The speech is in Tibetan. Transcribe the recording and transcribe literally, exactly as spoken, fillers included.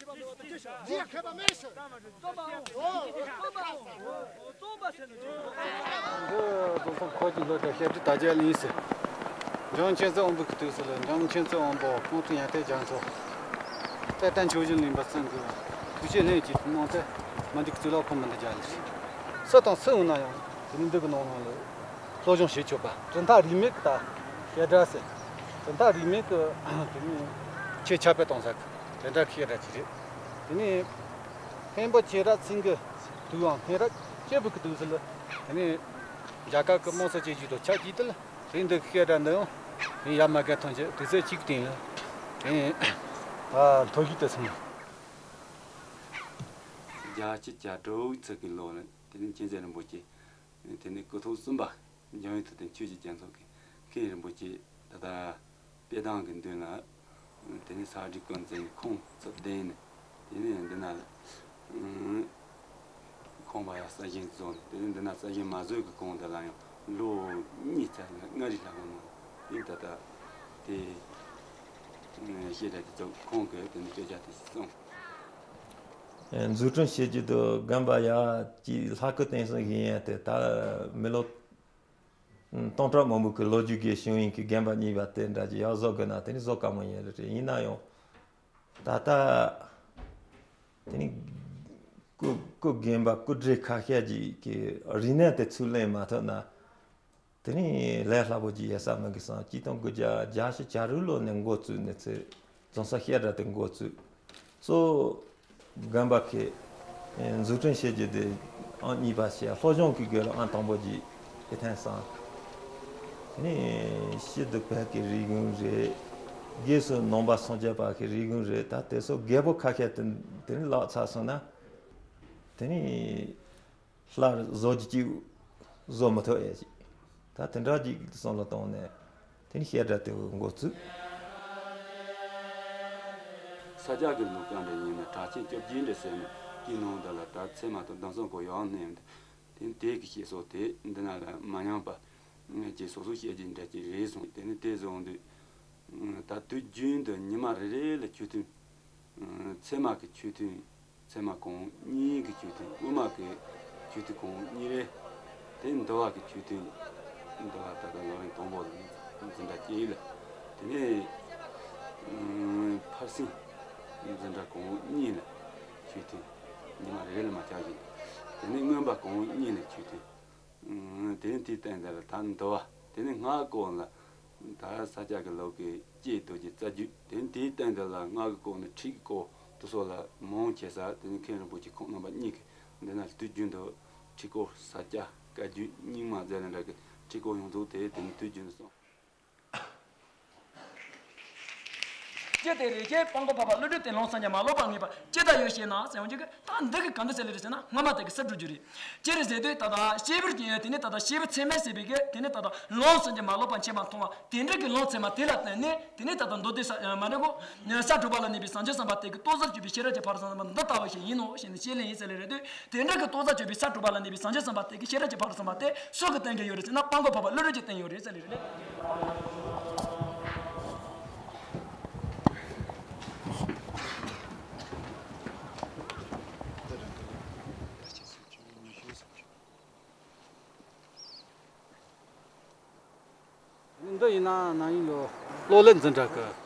འདི་རྫོང་ཚང་ཁོ་ཀྱི་ལོ་དང་བཤད་ཁྲི་ད་རྒྱ་གླིང་ཟེར། འཇང་མཁྱེན་བརྩེ་དབང་པོ་གི་དུས་སུ་ལ་འཇང་མཁྱེན་བརྩེ་དབང་པོ་ཁོང་ཚོ་ཡང་ཏེ་རྒྱ་མཚོ་ཏེ་ཏན་ཆོས་བཞིན་གླིང་པ་ཚང་གི་ཐུགས་རྗེ་ལྷན་གྱིས་གནང་སྟེ་མ་འདི་གི་གཙུག་ལག་ཕུབ་མ་འདི་རྒྱ་ལ་སུ་དང་སུ་འོང་ན་ཡང་དེ་ནི་འདི་གི་ནང་ལ་སློབ་སྦྱོང་བྱེད་ཆོག་པ་གྲུབ་མཐའ་རིས་མེད་གི་ད་བཤད་སྒྲ་ཟེར། གྲུབ་མཐའ་རིས་མེད་གི་དེ་ནི་ཆེས་ཁྱབ་སྤེལ་གཏོང་ས་གི་དེ་འདྲ་གི་བཤད་སྒྲ་ཅིག་རེད། དེ་ནི་ཧན་པོ་ཆེ་ར་ཚིང་གི་དུའང་ཧན་ར་སྐྱེས་བུ་གི་དུས་སུ་ལ་དེ་ནི་རྒྱ་གར་གི་དམངས་སྲོལ་གྱི་བརྒྱུད་དུ་ཆ་གཅིག་ཏུ་ལ་དེ་འདི་གི་སྐད་སྒྲ་འདི་ཡང་དེ་ཡར་མར་ག་ཐོན་ཆེ་དུས་ཚོད་གཅིག་སྟེང་ལ་དེ་ཨ་མཐོ་ཤོས་དུ་སོང་། བརྒྱད་ཅུ་གྱ་དྲུག་ཚེ་གི་ལོ་ལ་དེ་ནི་མཁྱེན་བརྩེ་རིན་པོ་ཆེ་དེ་ནི་སྐུ་ཐོག་གསུམ་པ་འཇང་ཡུལ་ཐུབ་བསྟན་ཆོས་ཀྱི་རྒྱ་མཚོ་གི་མཁན་རིན་པོ་ཆེ་ད་ལྟ་དཔེ་གདངས་ཀྱི་མདུན་ལ་དེ་ནི་ས་སྒྲིག་ཀུན་མཛད་ཁོང་ཚུར་བསྡད་ནས། དེ་ནས་འདི་ན་ཁོང་པ་ཡང་གསར་བཞེངས་བཟོས་ནས། དེ་ནས་འདི་ན་གསར་བཞེངས་མ་བཟོས་ཀྱི་གོང་དེ་ལ་ཡང་ལོ་གཉིས་ཙམ་ལ་ལྔ་རིག་ལྷ་ཁང་ནང་དེ་ད་ལྟ་དེ་བཤད་གྲྭ་དེ་ཚོ་ཁོང་གིས་དེ་ནས་སྐད་ཆ་དེ་གསུངས། འཛུགས་སྐྲུན་བྱེད་རྒྱུ་དུ་རྒན་པ་ཡ་གྱི་ལྷ་སྐུ་བསྟན་སྲུང་བཞེངས་ཡས་དེ་ད་མི་ལོ་སྟོང་ཕྲག་མང་པོ་གི་ལོ་རྒྱུས་ཀྱི་བྱུང་ཡིན་གྱི་རྒན་པ་གཉིས་པ་དེ་འདྲ་གྱི་ཡག་བཟོ་དགོས་ན་དེ་ནི་བཟོ་དཀའ་མོ་ཡིན་རེད། ཡིན་ན་ཡང་ད་ལྟ་དེ་ནི་སྐུ་སྐུ་རྒན་པ་སྐུ་བགྲེས་ཁ་ཤས་ཀྱི་གི་རིག་གནས་དེ་ཚུར་ལེན་མ་ཐུབ་ན་དེ་ནི་ལས་སླ་པོ་ཅིག་ཡོད་ས་མིན་གི་བསམ། གཅིག་སྟོང་དགུ་བརྒྱ་བརྒྱད་ཅུ་གྱ་དྲུག་ལོ་ནས་འགོ་བཙུགས་ནས་ཚེ་རྫོང་ས་བཤད་གྲྭ་དེ་འགོ་བཙུགས། གཙོ་བོ་རྒན་པ་ཁེ་འཛུགས་སྐྲུན་བྱེད་རྒྱུ་དེ་ཨང་གཉིས་པ་བྱས། སློབ་སྦྱོང་གི་སྒོ་ལ་ཨང་དང་པོ་ཅིག་ཨེ་ཐན་སང་། དེ་ནས་ཕྱི་དུ་བོད་ཀྱི་རིག་གཞུང་རེད། སྒོས་སུ་ནང་པ་སངས་རྒྱས་པ་གི་རིག་གཞུང་རེད། ད་དེ་ཚོ་རྒད་པོ་ཁ་ཤས་དེ་དེ་ནི་ལག་ཚར་སོང་ན་དེ་ནི་སླར་བཟོ་རྒྱུ་ཅིག་བཟོ་མི་ཐུབ་ཡས་ཅིག་ད་དེ་འདྲ་ཅིག་བསམ་བློ་བཏང་ནས་དེ་ནི་བཤད་གྲྭ་དེ་འགོ་བཙུགས། ས་སྐྱ་གི་ལུགས་ཀ་འདྲ་ཡིན་ན་གྲགས་ཆེན་བཅོ་བརྒྱད་འདྲ་ཟེར་ནས་དེའི་ནང་དུ་ལ་ད་ཚད་མ་དང་སྡོམ་གསུམ་གོ་ཡང་གནས་དེ་དེ་གི་བཤད་སྲོལ་དེ་འདི་ན་ལ་མ་ཉམས་པ་ཅིག་སོ་སོ་བཤད་ཀྱི་འདྲ་ཅིག་རེད་གསུངས། དེ་ནི་དེ་བཟུང་དུས་ད་དུས་རྒྱུན་དུ་ཉི་མ་རེ་རེ་ལ་ཆོས་ཐུན། ཚད་མ་གི་ཆོས་ཐུན། ཚད་མ་གོང་གཉིས་ཀྱི་ཆོས་ཐུན། དབུ་མ་གི་ཆོས་ཐུན་གོང་གཉིས་རེ། དེ་འདུལ་བ་གི་ཆོས་ཐུན། འདུལ་བ་ད་ལྟ་ལོ་རིམ་དང་པོ་ལ་འཛིན་གྲྭ་སྐྱེལ་ལ། དེ་ནས་ཕར་ཕྱིན་འཛིན་གྲྭ་གོང་གཉིས་ལ་ཆོས་ཐུན། ཉི་མ་རེ་རེ་ལ་མ་ཆག་བཞིན། དེ་ནས་མངོན་པ་གོང་གཉིས་ལ་ཆོས་ཐུན། དེ་ནས་དེའི་སྟེང་དེ་ལ་ད་འདུལ་བ། དེ་ནས་སྔགས་སྐོར་ལ་ད་ས་སྐྱ་གི་ལུགས་ཀྱི་ལྕེ་རྡོ་རྗེ་རྩ་རྒྱུད། དེ་ནས་དེའི་སྟེང་དེ་ལ་སྔགས་ཀྱི་སྐོར་ནས་ཁྲིད་ཀྱི་སྐོར་དེ་ཚོ་ལ་མང་ཆེ་ས་དེ་ནས་མཁན་རིན་པོ་ཆེ་ཁོང་རྣམ་པ་གཉིས་ཀྱིས་འདི་ན་དུས་རྒྱུན་དུ་ཁྲིད་སྐོར་ས་སྐྱ་བཀའ་བརྒྱུད་རྙིང་མ་ཟེར་ལ་འདྲ་གི་ཁྲིད་སྐོར་ཡོངས་རྫོགས་དེ་དེ་ནས་དུས་རྒྱུན་དུ་གསུངས། ཅི་སྟེ་རེ་ཞེས་སྤྲང་པོ་འཕགས་པ་ཀླུ་སྒྲུབ་སྟེ། ལམ་སངས་རྒྱས་མ་ལོག་པར་ངེས་པ་ཅི་ལྟར་ཡོད་ཞེ་ན་ཟེར་འོང་རྒྱུ་གི། ད་འདི་གི་ག་འདི་ཟེར་ལེ་རེད་ཟེར་ན་སྔ་མ་དེ་གི་སུ་སྒྲུབ་རྒྱུ་རེད། ཅི་རེད་ཟེར་དུས་ད་ལྟ་སྐྱེས་བུ་གི་དེ་ནས་ད་ལྟ་སྐྱེས་བུ་ཚད་མས་ཟེར་བའི་གི་དེ་ནས་ད་ལྟ་ལམ་སངས་རྒྱས་མ་ལོག་པར་འཆད་པ་མཐོང་བ་དེ་འདྲ་གི་ལམ་ཚད་མ་དེ་ལ་བརྟེན་ནས་དེ་ནས་ད་ལྟ་མདོ་སྡེ་ས་མ་འདྲ་གོ་ས་གྲུབ་པ་ལ་གནས་པའི་སངས་རྒྱས་བསམ་པ་དེ་གི་ལྟོ་ཟ་སྤྱོད་པའི་ཤེས་རབ་ཀྱི་ཕ་རོལ་ཏུ་ཕྱིན་པ་འདི་ལྟ་བུ་ཞིག་ཡིན་ནོ་ཞེས་ནས་བཤད་ལེ་ཡིན་ཟེར་ལེ་རེད་དུས། དེ་འདྲ་གི་ལྟོ་ཟ་སྤྱོད་པའི་ས་གྲུབ་པ་ལ་གནས་པའི་སངས་རྒྱས་བསམ་པ་དེ་གི་ཤེས་རབ་ཀྱི་ཕ་རོལ་ཏུ་ཕྱིན་པ་དེ་སུ་གིས་བསྟན་གྱི་ཡོད་རེད་ཟེར་ན་སྤྲང་པོ་འཕགས་པ་ཀླུ་སྒྲུབ་ཀྱིས་བསྟན་ཡོད་རེད་ཟེར་ལེ་རེད། འདི་ཡིན་ན་ན་ཡིན་ལོ། གློག་ཀླད་འཛིན་གྲྭ་གི།